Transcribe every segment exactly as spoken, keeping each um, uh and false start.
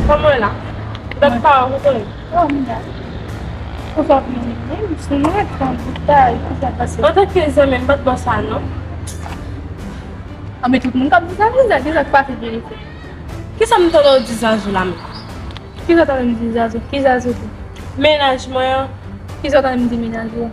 Kòman w la? Dat pa wè kote w ye? Oh, m la. Ou pa vini menm, si nou ret nan boutay, ki sa pase? Antanke zanmi, m pa t bò sa non. Anben tout moun k ap di sa, di sa, di sa k pase Jennifer. Kisa m tande w di Zazou la menm? Kisa w tande m di Zazou? Ki Zazou tou? Mennaj mwen an. Kisa w tande m di mennaj ou an?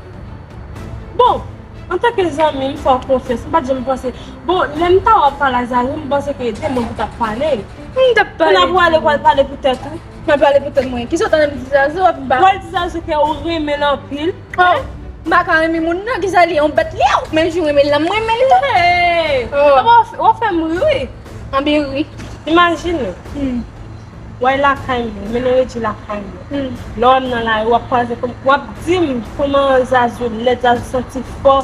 Bon, antanke zanmi, m fè w konfyans. M pa t janm panse. Bon, lè m ta wè w ap pale a Zazou, m panse ke de moun ki t ap pale. M t ap pale. Kounye a pou w ale, pou w al pale pou tèt ou. Mwen pale pou tèt mwen. Kisa w tande m di Zazou? Epi m pa. Pou w al di Zazou ke ou renmen l anpil. Oh, m pa ka renmen moun nan, kisa li ye? Yon bèt li ye? Menm jan w renmen l la, m renmen l tou. Hey! Oh. Kòman w fè, w fè m ri wi. Anben ri. Imajine. Hmm. W al lakay mwen, men nou redi lakay mwen. Hmm. Lè w wè m nan lari, w ap kwaze kòm, w ap di m kòman Zazou lèd, Zazou santi fò.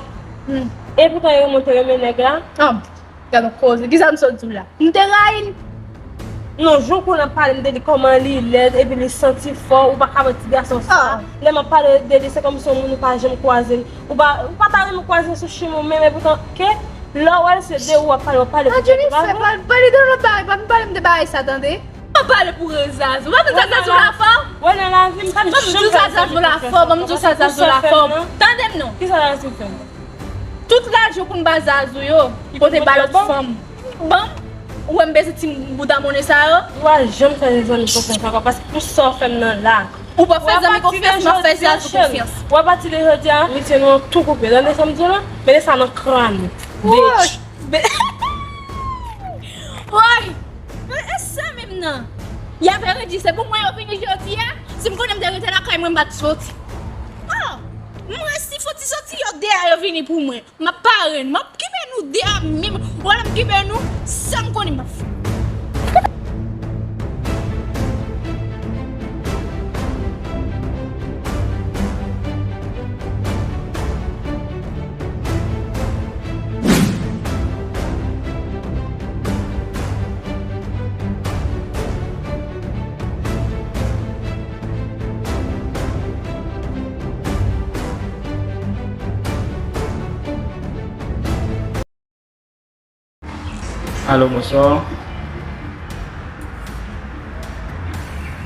Hmm. E poutan yo montre renmen nèg la. Ah. Gad yon koze. Kisa m sot di w la? M te rayi l. Non, jan w konn ap pale m de li, kòman li lèd, epi li santi fò, ou pa ka wè ti gason sa. Ah. Lè m ap pale de li, se kòmsi yon moun ou pa janm kwaze. Ou pa, ou pa ta renmen kwaze sou chimen w menm, epoutan ke lè w wè l se de ou w ap pale, w ap pale pou tèt ou. Ah, Jennifer, pa, pa pale de lòt bagay, pa vin pale m de bagay sa, tande? Pa pale pou Zazou. Ou pa konn sa Zazou la fè? Wè nan lavi m pa janm fè Zazou konfyans. Ban m di w sa Zazou la fè. Tande m non. Kisa Zazou fè m? Tout lajan pou m ba Zazou yo, pote ba lòt fanm. Ban m, ou wè m bezwen ti bouda monnen sa yo? Ou pa janm fè zanmi konfyans ankò, paske pou sa w fè m nan la. Ou pa fè zanmi konfyans, m ap fè Zazou konfyans. Ou a pati de jodi a, metye nou an tou koupe. Tande sa m di w la? Mete sa nan kràn ou. Bitch. Woy! E sa menm nan. Y ap redi, se pou mwen yo vini jodi a? Si m konnen m te rete lakay mwen, m pa t soti. Oh! Mwen si fò ti soti, yo de a yo vini pou mwen. M ap pare n, m ap kibe nou de a menm. Wè lè m kibe nou, sa m konnen m ap fè. Alo, bonswa.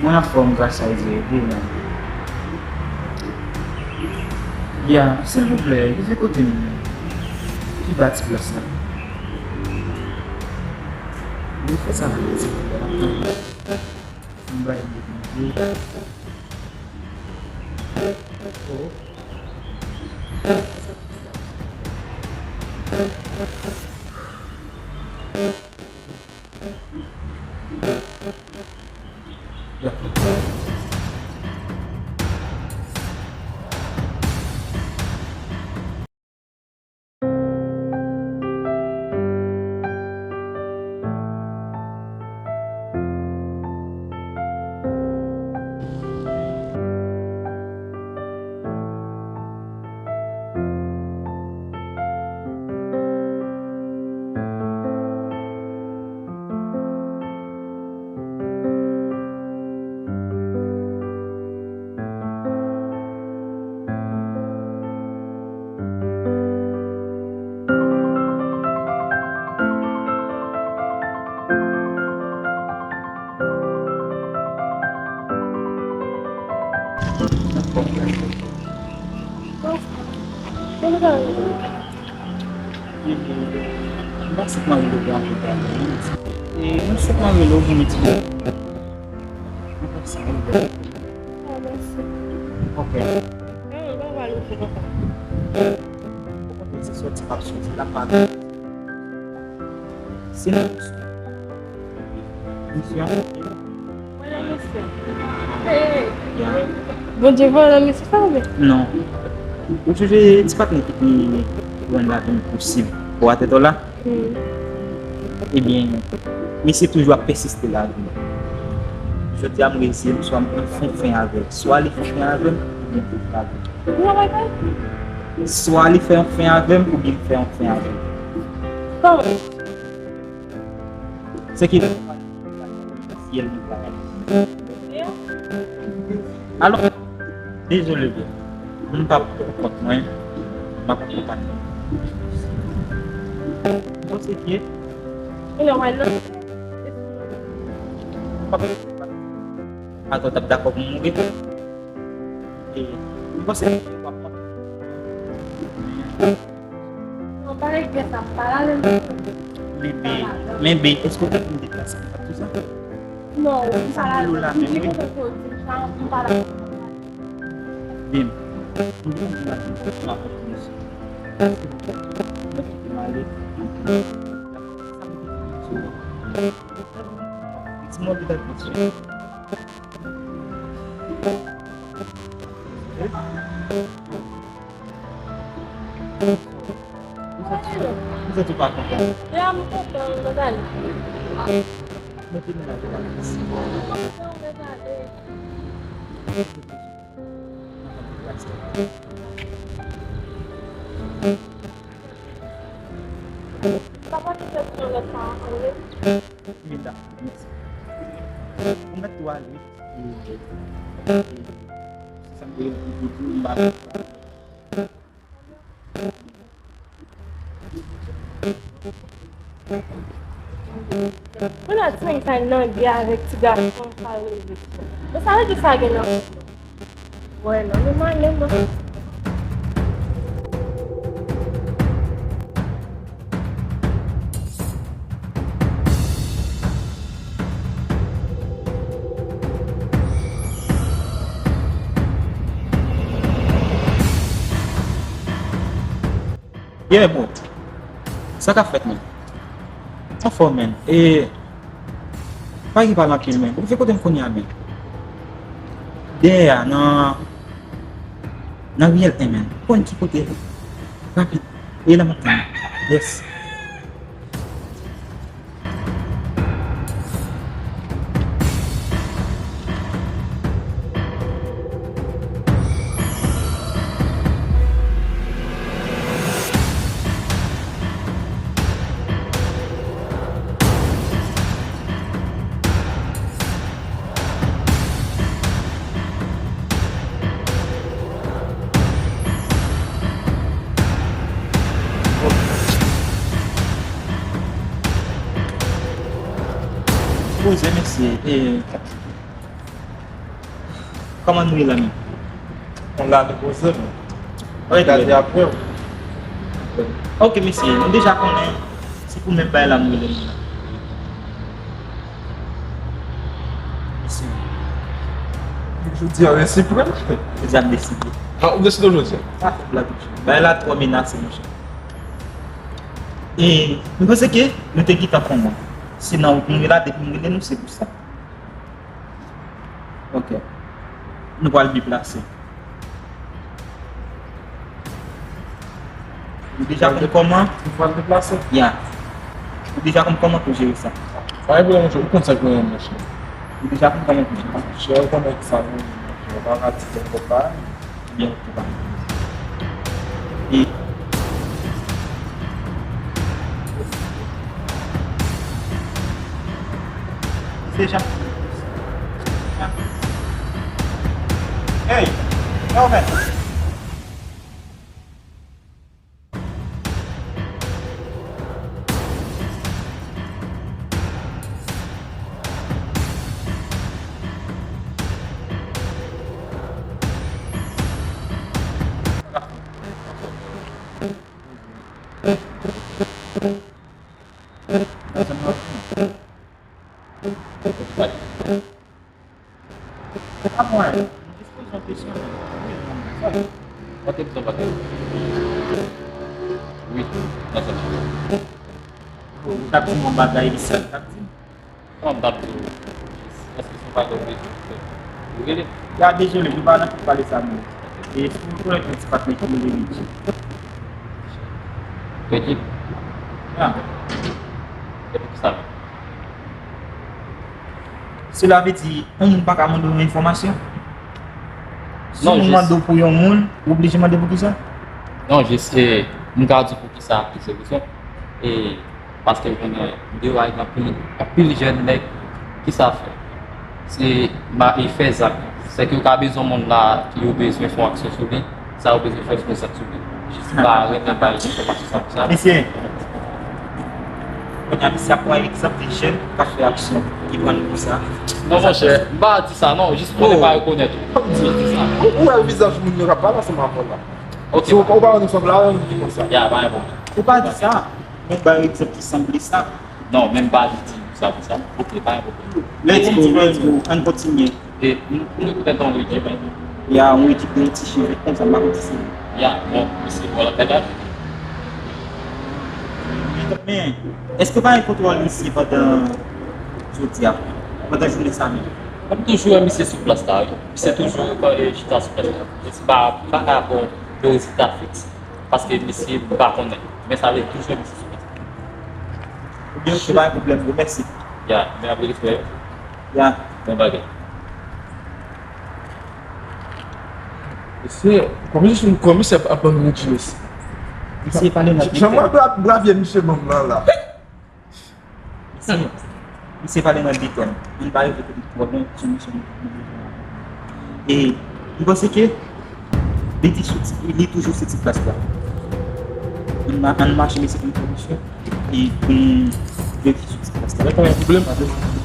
Mwen anfòm gras a Dye, wi, men. Ya, silvouplè, rive kote m ki ba ti plas la. Wi, fè sa pou mwen, silvouplè. M bay li. Oh. Mwen sèlman rele w pou anpil bagay. E mwen sèlman rele w pou mwen di. Mwen fè sa, wi. Ah, mèsi. Ok. Non, non, pa pale konsa. Okontrè, se sòti m ap sòti la, pa. Se misyon. Misyon. Bondye voye nan misye sa oubyen? Non. Ou sonje ti patnè ki te jwenn lavi m posib bò a tèt ou la? Hmm. Ebyen, misye toujou ap pèsiste lavi m. Jodi a m reziye m, swa m pran fen fen avè l. Swa li fè fen avè m, oubyen li fè avè m. Swa li fè yon fen avè m, oubyen li fè yon fen avè m. Kòman? Se ki fiyèl li pa. Alò, dezole byen. M p ap pou kont mwen, m ap akonpanye w. Bon, se byen. Ou nan wè nan? Atò, w t ap dakò pou m mouri? E, m panse w ap... Non, pa regrèt sa, m pa la menm. Men, men, men, èske w te konn deplase anba tou sa? Non, m pa la menm. M te kontan pou w di m sa, m pa la menm. Bim. M te konn di m ap vin konn sa. Mwen kite m ale. Sa m te di sou. Ti mòd li t ap vin sou. Ou santi w pa kontan? Ya, m kontan, m kontan. Mete men la pou la. M kontan, m kontan. Papa, se kesyon lòt pa ansanm. Wi, dakò, mèsi. Ou mèt tou ale. E, e, se sa m te gen pou m di w, m pa konn. Kounye a ti nèg sa nan gè avèk ti gason sa rele. Men sa vle di sa gen nan... Wè, non, li male, non. Yeah, bro. Sa k ap fèt, man? Anfòm, man. E, pa gen pale anpil, man. Ou fè kote m kounye a, man? Dèyè a, nan, nan riyèl en, man. Ou konn ki kote? Rapid. E la m ap tann. Yes. Poze, mesye. E, kòman nou ye la menm? On la nou poze, men. Wi, gade apre w. Ok, mesye, nou deja konnen se pou menm bagay la nou rele nou la. Mesye. Jodi a, resipwèl. Jodi a, m deside. Ah, ou deside jodi a? Sa fè blag, monchè. Bagay la twò menase, monchè. E, m panse ke nou te gentan fè yon... Se nan wout nou ye la, depi m rele nou, se pou sa. Ok. Nou pral deplase. Ou deja konn kòman? Nou pral deplase? Ya. Ou deja konn kòman pou jere sa? Pa gen pwoblèm, monchè. Ou konn sa k mwen renmen, monchè. Ou deja konn kòman pou jere sa? Monchè, ou konnen ki sa nou renmen, monchè. Ou pa ka di bèl kòb la. Byen, ok, pa. E se jan. Hey, Elvin. Pa mwen, m te poze yon kesyon, men. Wi, non, men sa. Ou te di yon bagay? Wi, nan sans. Ou t ap di m yon bagay, li sèl t ap di m. Non, m t ap di w, èske se yon bagay ou bezwen fè? Ou rele m. Ya, dezole, nou pa nan pou pale sa, non. E si w konnen yon ti patnè ki rele Richie? Richie? Ya. E poukisa menm? Sela vle di, yon moun pa ka mande w yon enfòmasyon? Si yon moun mande w pou yon moun, ou oblije mande poukisa? Non, jis, e, m ka di poukisa, plizyè rezon. E, paske m konnen deyò a gen anpil, anpil jèn nèg ki sa fè. Se ma-, e fè zak. Sèke yo ka bezwen moun la, yo bezwen fè yon aksyon sou li. Sa yo bezwen fè, fè zak sou li. Jis pa renmen bay enfòmasyon sa pou sa. Mesye, Kounye a, misye ap pran egzanp de jèn k ap fè aksyon. Li pran l pou sa. Non, monchè, m pa di sa, non. Jis pou nèg pa rekonèt ou. Kòm di, ou, ou wè vizaj moun yo k ap pale ansanm avè w la. Ok. Si ou, ou pa wè nou sanble, ou di konsa. Ya, pa gen pwoblèm. Ou pa di sa. Mwen ba yo egzanp ki sanble sa. Non, men m pa di sa pou sa. Ok, pa gen pwoblèm. Let's go, let's go. Ann kontinye. E, nou, nou te kontan yon ridjip, wi. Ya, yon ridjip de yon ti cheve konsa, m pa konn si se. Ya, bon, mesi, bon, la fè la. Men, èske pa gen kontwòl misye pandan jodi a? Pandan jounen sa menm? M toujou wè misye sou plas la, wi. Misye toujou, e, chita sou plas la. E se pa, m pa ka ba w yon rezilta fiks. Paske misye, m pa konnen. Men sa vle di toujou misye sou plas la. Ebyen, ok, pa gen pwoblèm, wi, mèsi. Ya, men apre respè. Ya. Bon bagay. Mesye, kòm si komisè ap ban nou jis. Mesye, pale nan jan mwen bra-, bravye misye ban m nan la. Mesye, misye pale nan detay. Li pa rive kote twò lwen, sou misyon li bezwen. E m panse ke li te soti, li toujou soti plas la. Ann ma-, ann mache, mesye, pou n fè misyon. E pou n veye sou ti plas la. Pa gen pwoblèm.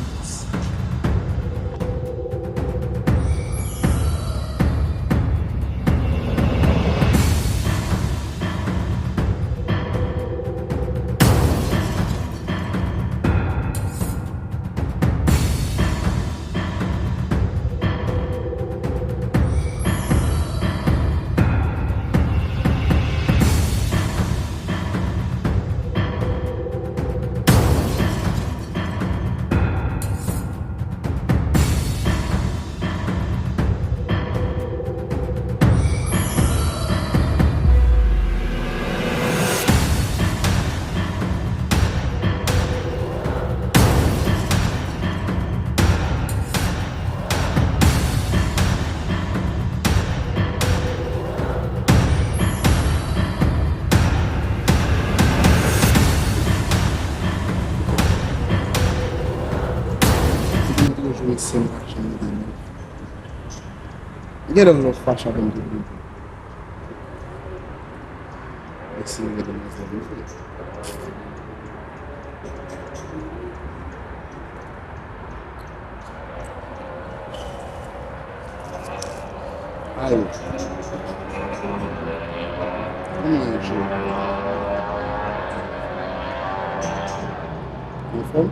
Mwen toujou ese mache nan demen. Gen lè m fache avè m tou. Ese madanmwazèl yo. Ay. Kòman yo jwe? Anfòm?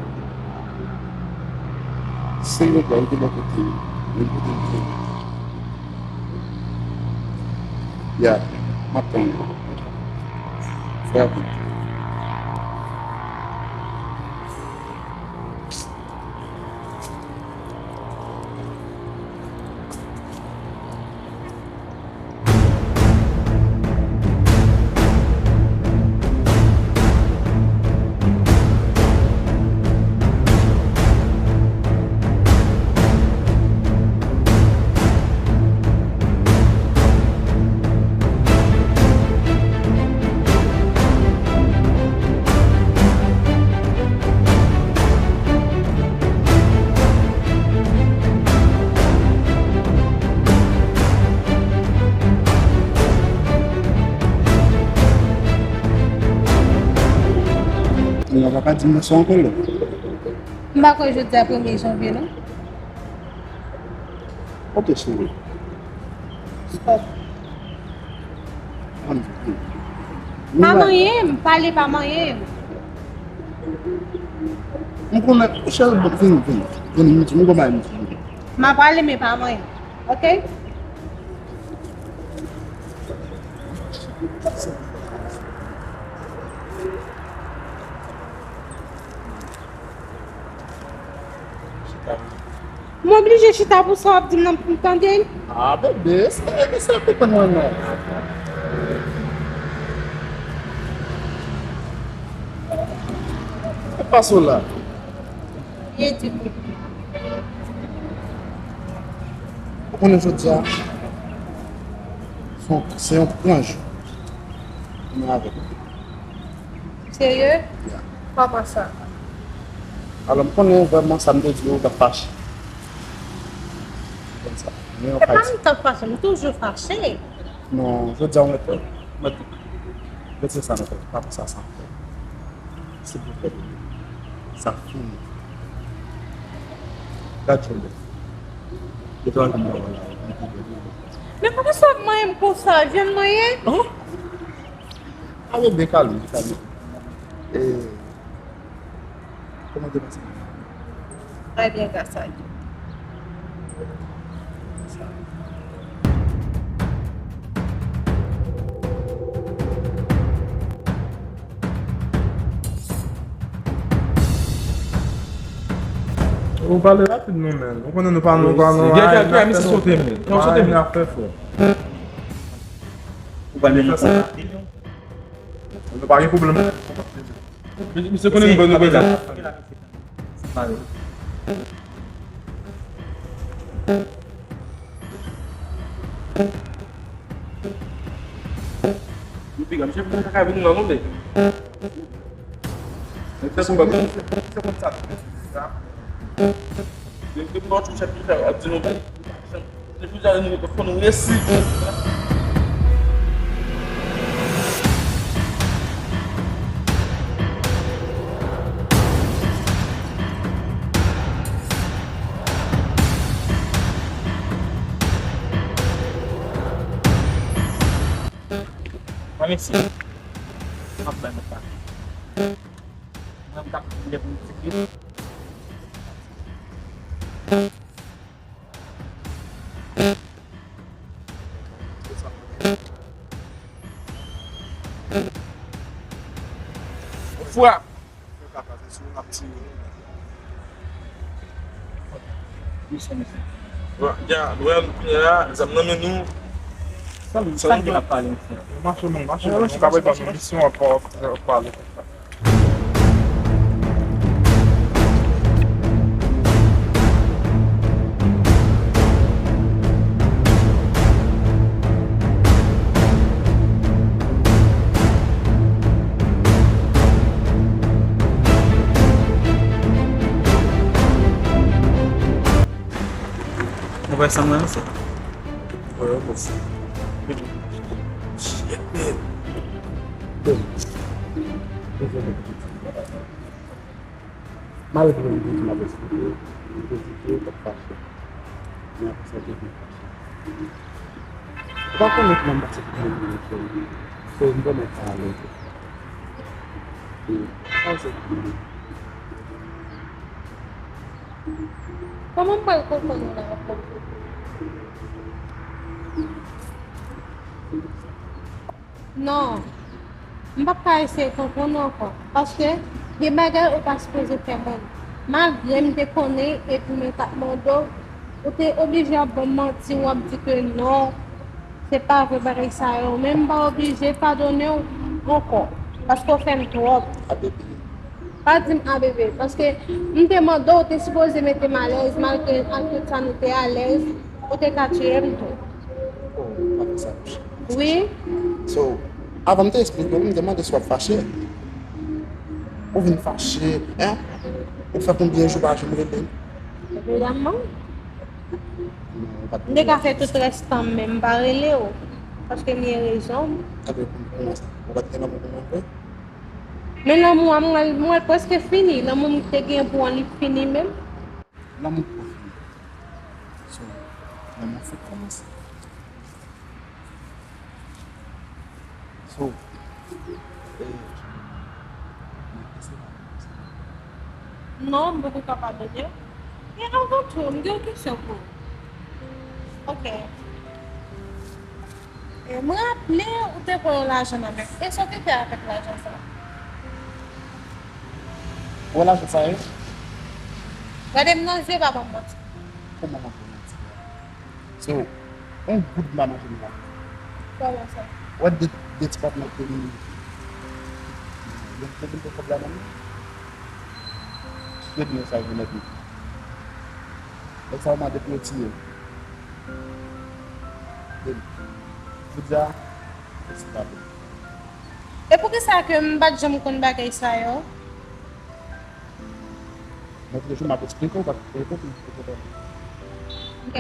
Se yo bò, yo te bò kote m. Menm kote m te ye. Ya, m ap tann ou. Fè rapid. Ou pa ka di m sa ankò lè. M pa kwè jodi a premye janvye, non. Ok, cheri. Stop. Pa manyen m, pale pa manyen m. M konnen, cheri, vini, vini. Vini, m di, m konn bagay, m di. M ap pale, men pa manyen m. Ok? M oblije chita pou sa w ap di m nan pou m tande l. Ah, bebe, se, se konprann mwen non. Sa k pase w la? Byen di m. Ou konnen jodi a, se yon, se yon gran jou pou mwen avèk ou. Serye? Ya. Kòman sa? Alò, m konnen vrèman sa m te di yo, w t ap fache. Konn sa. Men w pa di. Se pa m t ap fache, m toujou fache. Non, jodi a, w mèt, w mèt retire sa nan tèt ou. Pa panse a sa ankò. Silvouplè. Sa fini. Gad jan bèl. Etwal ki nan la, li pi bèl. Men poukisa w ap manyen m konsa? Jwenn manyen? An? Ale, byen kale, kale. E, kòman te pase? Trè byen, gras a Dye. Ou pale rapid non, men. Ou konnen nou pa, nou pa, nou gen kèk misye sote, men. Misye sote, men. Ap fè fò. Ou pale nan sa. Nou pa gen pwoblèm. Misye konnen nou ban nou bagay. Yo piga, misye vin kaka vin nan non, men. Nèg fè konba, misye konn sa. Depi m ba w chèf, chèf ap di nou, se pou sa nou fò nou resi. Mwen mesi. M ap bay mwen pa. Mwen m t ap vin pou m ti kit. Fwa. Bon, ya, nou wè, kounye a la, zam nan men nou. Sa, sa, sa gen ap pale, mesye. Mache, men, mache, men. Misye pa prepare misyon, ap, ap, ap pale konsa. Ou wè sa mwen se? Wè, wè, wè. Shit, man. Malgre m te di m ap eksplike, m te di ke l t ap fache. Men apre sa, l te vin fache. Ou pa konnen kòman m pase pou mwen menm, frè m. So, m vrèman pa alèz. E, sa se pou mwen. Kòman m pral konprann ou la ankò? Non, m p ap ka eseye konprann ou ankò, paske gen bagay ou pa sipoze fè moun. Malgre m te konnen epi mwen t ap mande w, ou te oblije ap ban m manti, w ap di ke non, se pa vre bagay sa yo, men m pa oblije padone w ankò, paske w fè m twòp. Pa di m a bebe, paske m te mande w, ou te sipoze mete m alèz, malgre ak tout sa nou te alèz, ou te ka tiye m tou. Oh, pa fè sa, monchè. Wi. So, avan m te eksplike w, m te mande si w ap fache. Ou vin fache, en? Ou fè konbyen jou pa janm rele m? Evidaman. M te ka fè tout rès tan m, men m pa rele w, paske m gen rezon m. Epi, kòman sa? Ou pa t gen lanmou pou mwen vre? Men lanmou an, mwen, mwen prèske fini. Lanmou m te gen pou an, li fini menm. Lanmou poko fini. So, lanmou fèk kòmanse. So, eh, non, m poko ka padone w. Men anvan tou, m gen yon kesyon pou ou. Ok. E, mwen raple ou te voye yon lajan nan men m. E sa w te fè avèk lajan sa a? Wè lajan sa a ye? Gade m nan je, pa ban m manti. Kòman m ap fè manti? So, yon goud m pa manje m la. Kòman sa? Wè de, de ti patnè ke m, yo te vin pran kòb la nan men m. Yo di mwen sa yo nèt wi. Nèg sa yo mande pou yo tiye m. Jodi a, se pa vre. E poukisa ke m pa t janm konn bagay sa yo? Mwen toujou m ap eksplike w, w pa t konprann. Ok.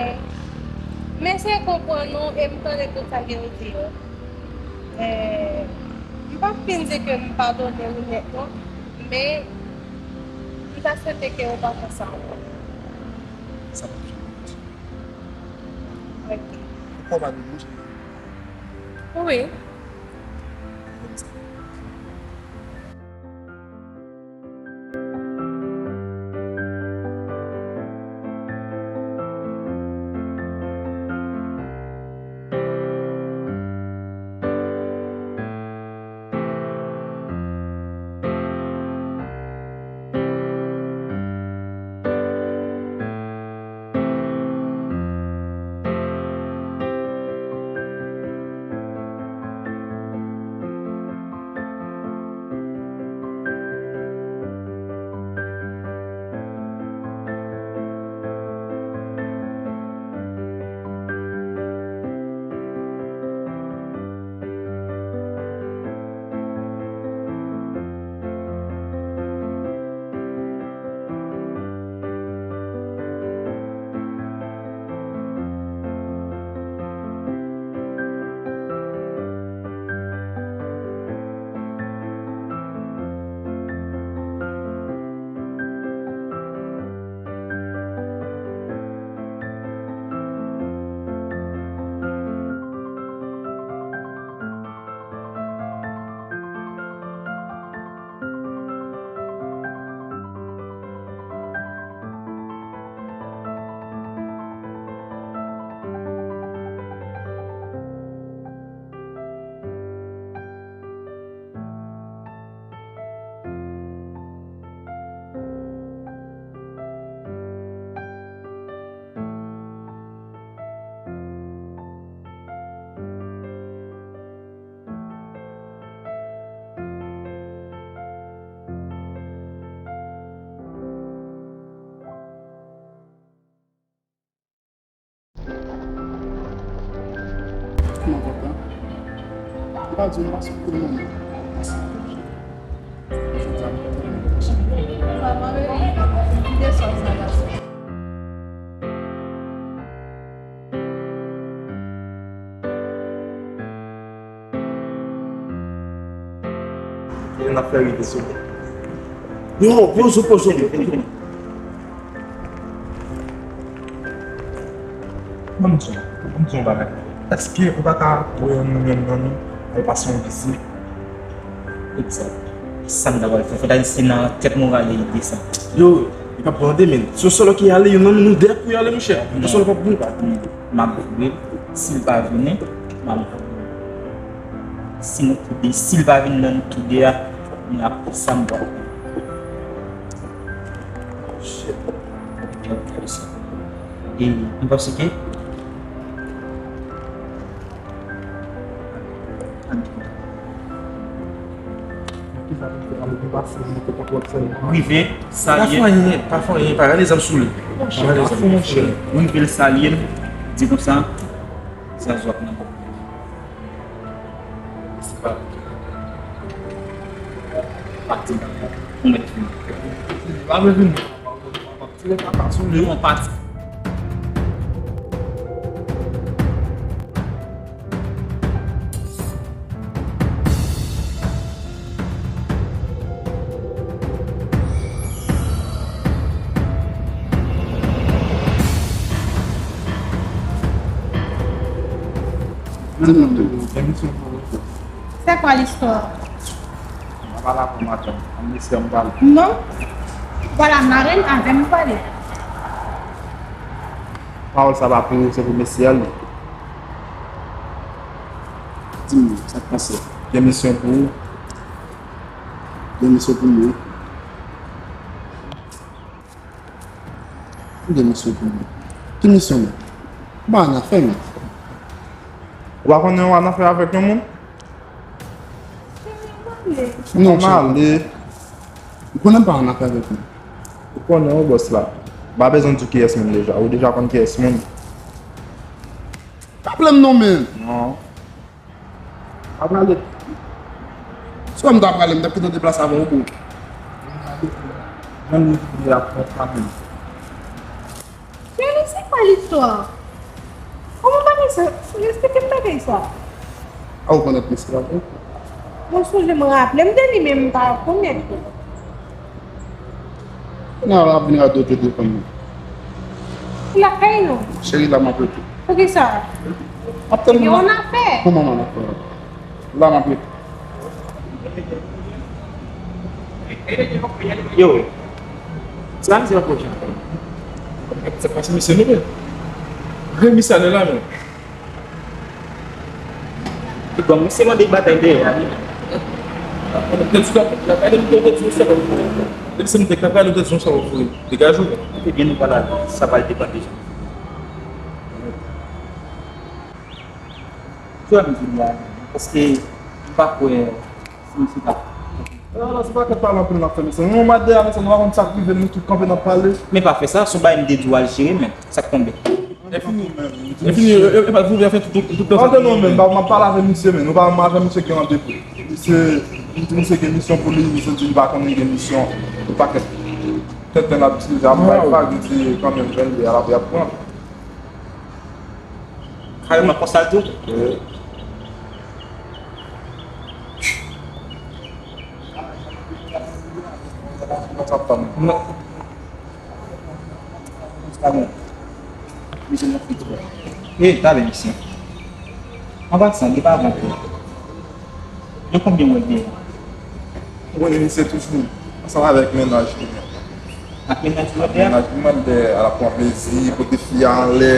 M eseye konprann ou e m tande tout sa ke ou di yo. Eh, m p ap fin di ke m padone ou nèt non, men M ta swete ke ou pa fè sa ankò. Sa p ap janm fèt. Ok. Ou kwè w pa vin, monchè? Wi. Kòmsa. Kòman w ap la? Ou pa di w pa sou kou non. Jodi a m kontan. Kòman, baby? Kite sòs la, gason. N ap fè rive sou. Yo, poze w, poze w. Ban m di w, ban m di w yon bagay. Èske ou pa ka voye youn nan nou al pase yon vizit? Egzak. Sa m ta pral fè. Fò ta se nan tèt moral li desann. Yo, li p ap pran de men. Si yon sèl ki ale, youn nan nou, nou de ap pou y ale, monchè. Yon sèl p ap vini. M ap voye l. Si l pa vini, m ap voye l. Si nou tou de, si l pa vin nan nou tou de a, m ap sa m pral fè. Shit. E m panse ke Rive, salye. Pa fè anyen, pa fè anyen, pa rale zam sou li. Pa rale zam. Rive l salye m, di konsa, Zazou ap nan. Se pa. Pati. Ou mèt fini. Pa vle vini. Tire kaka sou li. Yon pati. Di m non. Se kwa listwa? Mwen pa la pou madanm. An mesye an pale. Non. Vwala, marenn avè m pale. Pawòl sa pa pou ou, se pou mesye a li. Di m, sa k pase? Gen misyon pou ou. Gen misyon pou mwen. Ou gen misyon pou mwen. Ki misyon, menm? Ou pa annafè, menm. Ou pa konnen ou annafè avèk yon moun? Non, cheri. Ou konnen m pa annafè avèk moun. Ou konnen wi, bòs la. M pa bezwen di w kiyès moun deja. Ou deja konn kiyès moun. Pa pale m non, menm. Non. Pa prale. Si w wè m ta prale, m t ap kite w deplase avè w, bro. Jan nou vini ap fè sa menm. Cheri, se kwa listwa? Kòman w pa fè sa? Eksplike m bagay sa. A, ou konèt mesye a vre? Mwen sonje m raple m de li, men m pa konèt li. Kounye a l ap vin radote telefòn nan. Lakay nou. Cheri, la m ap rete. Poukisa? M ap tann ou. Gen yon afè. Kòman m ap fè? La m ap rete. Yo. Sa misye pa pwòch. Sa pase misye nou menm. Remi sa lè la menm. Ki gang misye mande batay dèyè a. Depi se m te kaka, nou te di yon sa w voye. Degaje w. Ebyen nou pral ale, sa pral depann de jan. Ki wè m vin la, paske m pa kwè si misye t ap. Non, non, se pa kèt pale anpil n ap fè, mesye. Nou, nou mat dèyè, mesye, nou pa konn sa k rive, nou tout kanpe n ap pale. Men pa fè sa, se yon bagay m te di w al jere, men sa k tonbe. Lè fini, lè fini, e, e, e pa t vouvè fè tout, tout, tout tan sa. Antre nou, men, m ap pale avèk misye, men, nou pa, m avèk misye gen randevou. Misye, m di misye gen misyon pou li, misye di li pa konnen gen misyon, yon pakèt tenten l ap itilize, ap bay vag, li di kanmenm, jwenn li, al ap, y ap pran. Kareman konsa l di w? Wi. Non. Misye nan fiti. E, talè misye. An pasan, li pa bon tou. Yo konbyen mwen gen? Ou konnen misye toujou ansanm avèk mennaj li. Ak mennaj li wè dèyè? Mennaj li mande al ap pran plezi, pote fi a anlè.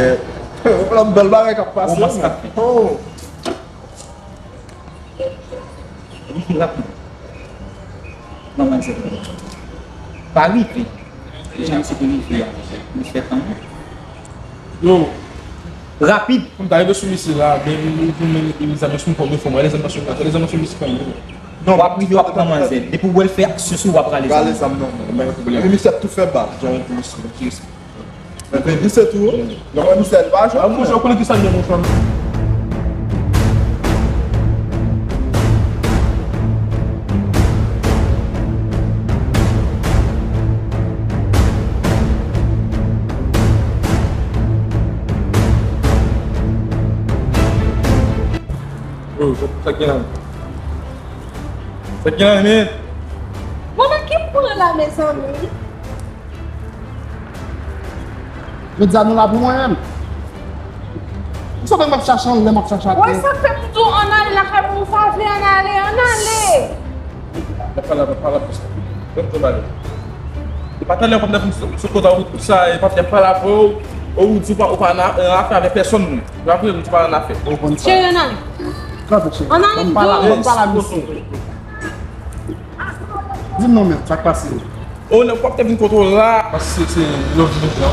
Yon bèl bagay k ap pase. Romans k ap fèt. Oh. Rapid. Manman se pa rive. Jan misye te rive a, li fè tan. Yo. Rapid. Pou m ta rive sou misye la, men li, li, li, li, li, zam nan sou m, fò m, fò m, lè zam nan sou, lè zam nan sou misye kanmenm. Non, w ap rive, w ap pran manzè. Depi w wè l fè aksyon sou ou, w ap rale zam nan. Rale zam nan, non, men, men, men, men misye ap tou fè bal, jan misye, misye. Men, men, misye tou, yo wè misye, li pa jwenn. Mwen, mwen konnen ki sa l ye, mon frè m. Oh, sa k gen la? Sa k gen la, men? Bon, nan ki m pran la, mezanmi? Jodi a nou la pou mwen menm. Ou sav m ap chache anlè, m ap chache atè. Wè sa k fè m di w ann ale lakay mwen, ou pa vle ann ale, ann ale. N ap pale avè w, pale avè w. Ban m di w bagay. E pa talè w konn ap vin sou, sou kote wout sa, e pa fè pale avè w, ou di w pa, ou pa nan, nan afè avè pèsonn, non. Se pa vre, ou di w pa nan afè. Cheri, ann ale. Kanpe, cheri. Ann ale, m di w. Ban m pale, ban m pale a misye. Di m non, men, sa k pase? O, nèg w ap te vin kote w la. Paske se, se love you la.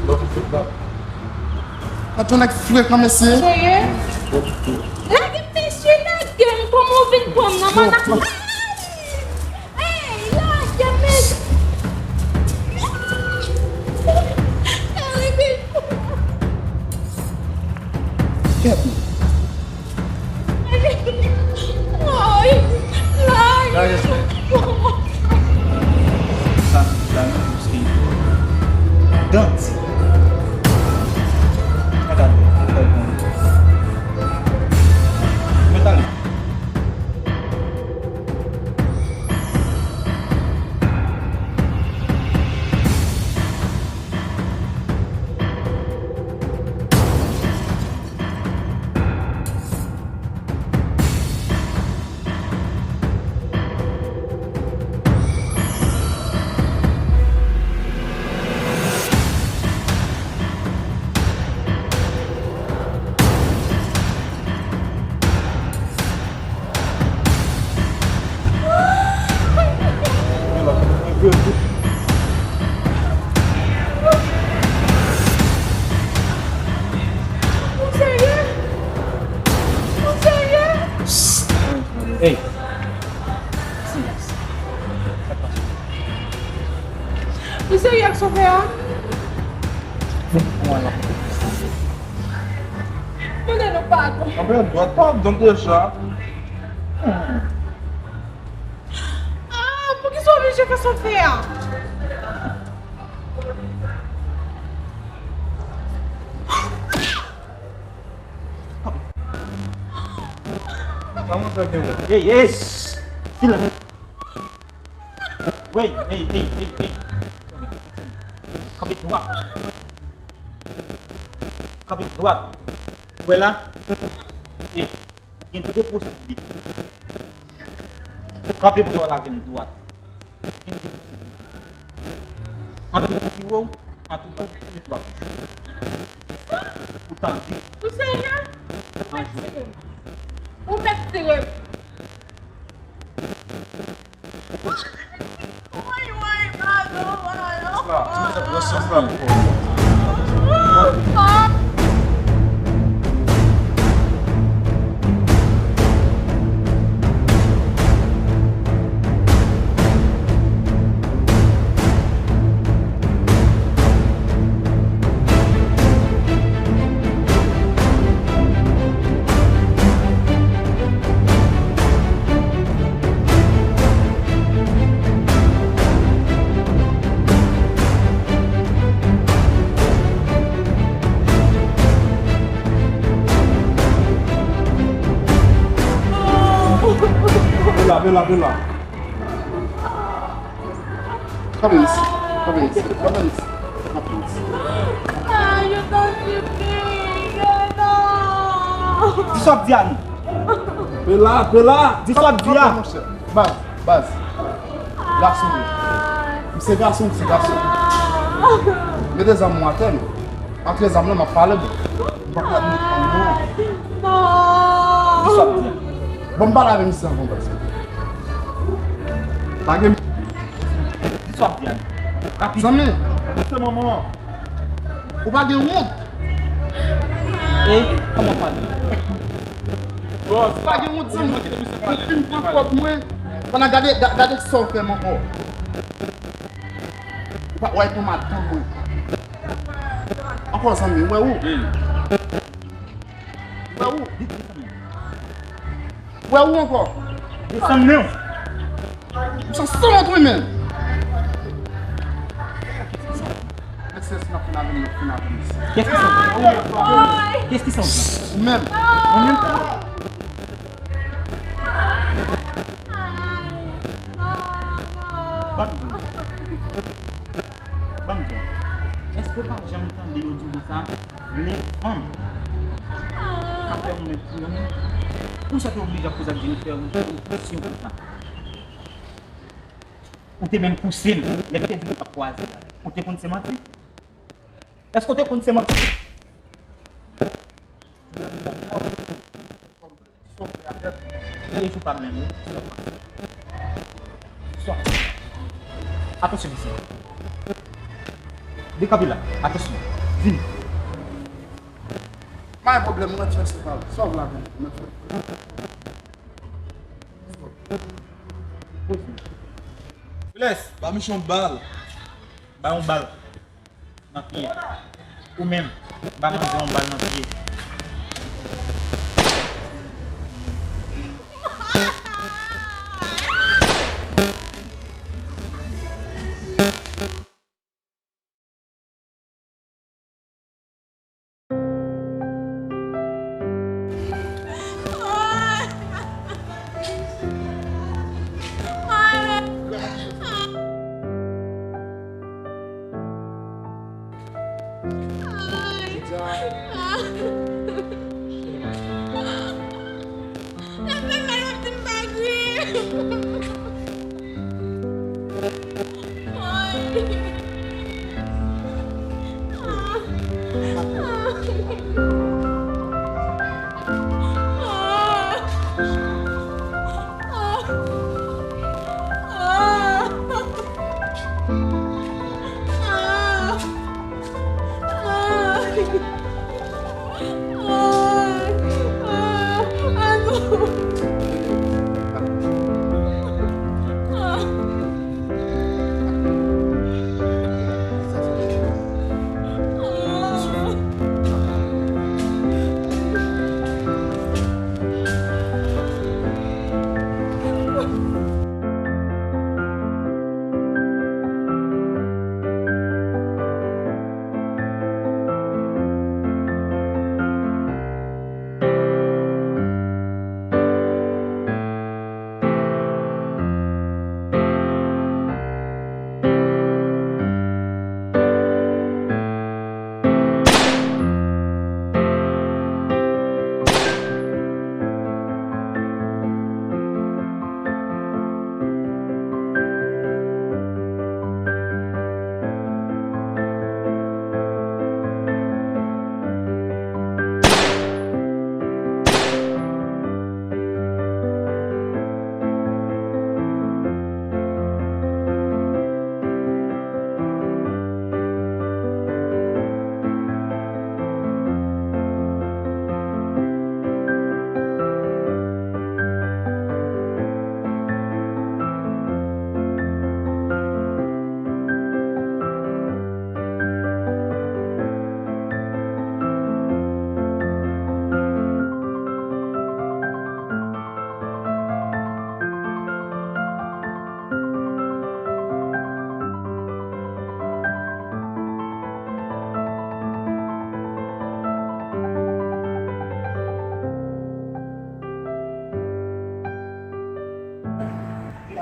Love you la. Sa t yon nèg frekan, mesye. Serye? Lage m, mesye, lage m. Kòman w vin pran m nan mannak? Ey, lage m, mesye. Lage m. Kèt. Ay, ay. Lage sa. Sa, sa, non, paske danti. Mèt ale, mèt ale. Ou serye? Ou serye? Hey. Ou serye ak sa w fè a? Mande nou padon. Anben, dwa padon deja. Ah, poukisa w oblije fè sa w fè a? Hey, hey! Silans! Wey, ey, ey, ey, ey. Kanpe dwat. Kanpe dwat. Ou wè la? E, gen de posiblite. Kanpe bò la, gen dwat. Gen de posiblite. Antre pou piwo, antre pou piwo. Ou tande? Ou serye? Ou mèt tire m. Ou mèt tire m. Woy, woy, padon, padon. Vin la, vin la, vin la. Kanpe isi, kanpe isi, kanpe isi, kanpe isi. Di sa w ap di a nou. Bella, Bella. Di sa w ap di a. Kanpe, monchè. Baz, baz. Gason wi. M se gason, m se gason. Mete zam ou atè non. Antre zam nan, m ap pale bro. M pa ka di non. Di sa w ap di a. Bon, m pale avè misye anvan baz. Pa gen Di sa w ap di a. Rapid. Zanmi. Misye manman. Ou pa gen wont? E kòman w pale? Ou pa gen wont, zanmi? Ou fin pran kòb mwen. Pandan gade, ga- gade sa w fè m ankò. Ou pa wè pou madanm mwen. Ankò, zanmi, ou wè ou? Ou wè ou? Ou wè ou ankò? Desann men w. Ou san wont wi menm. Mèt sèz n ap fin avè m, n ap fin avè m. Qu'est-ce qui sont? Qu'est-ce qui sont? Ou menm. Ou menm? Ban m di w. Ban m di w. Èske w pa janm tande yo di konsa? Vle fanm. Sa fè yon nèg pou yon nèg. Poukisa w te oblije ap poze ak Jennifer yon kesyon konsa? Ou te menm pouse l, lè m te di nou t ap kwaze la. Ou te konn se manti? Èske w te konn se manti? Sa w fè avè m? Li rejou pa m menm, wi. Sa w fè? Atansyon, mesye. Dekanpe la. Atansyon. Vini. Pa gen pwoblèm, mwen fè se pa. Sa w vle avè m? Mwen fè. Bless, ba misye yon bal. Ba yon bal. Nan pye. Ou menm, ba manzè yon bal nan pye.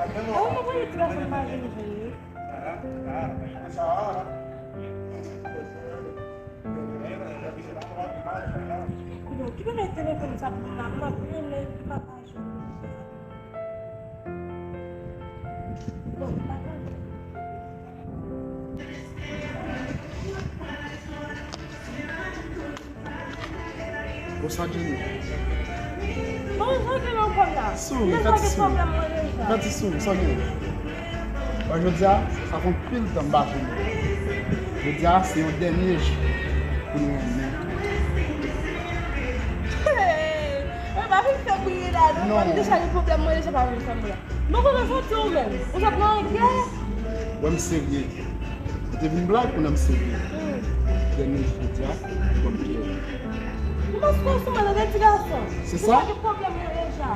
Ou pa konnen ti gason pa vin jwenn li. Yo, ki bagay telefòn sa pou m la, m ap rele li pa pa jwenn li. Bon, m pa konnen. Ou sa Jenny? Bon, jan ke nan kòb la. Souri, fè ti souri. Fè ti souri, sa Jenny. Bon, jodi a, sa fè anpil tan m pa jwenn ou. Jodi a, se yon dènye jou pou nou renmen. Hey! Mwen pa vin fè bri la, non. Non. Mwen deja gen pwoblèm, mwen deja pa vin fè bri la. Mwen konnen soti ou menm. Ou sot nan gè. Wè m serye. Ou te vin blag, kounye a m serye. Hmm. Dènye jou jodi a, ou konn ki lè. Ou mwen sou mwen nan de ti gason. Se sa? Ou pa gen pwoblèm mwen deja.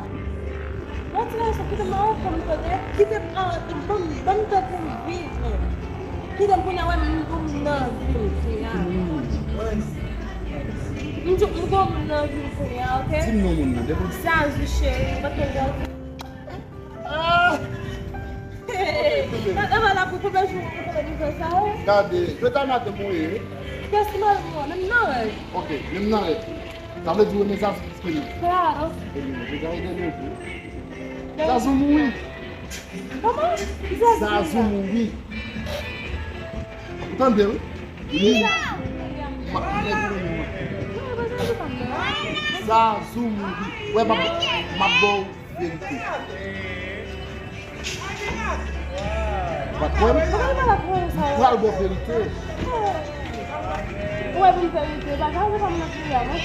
Mwen ti gason, kite m nan yon fòm tande. Kite m an, ban m, ban m tan pou m viv, men. Kite m kounye a, wè, m gon moun nan vi m kounye a. Hmm. M di, m gon moun nan vi m kounye a, oke? Di m non moun nan, depi. Zazou cheri, m pa t konn Zazou. Ah! Hey, gade, gade, gade, pou konbyen jou ou konn li fè sa, wi? Gade, jodi a madanm ou ye, wi. Kiyès ki madanm mwen? Menm nan rèv. Ok, menm nan rèv. Sa vle di ou renmen Zazou plis ke nou? Klaro. Ebyen, jodi a e dènye jou. Zazou mouri. Kòman? Zazou mouri. Ou tande, wi? Wi. Ma, ma, Zazou mouri. Wè, m ap, m ap ba w verite. Ou pa t kwè m? Kòman ou pa t kwè sa? M pral ba w verite. Ou wè, pou m verite, pa grave, pa m nan kriye, non.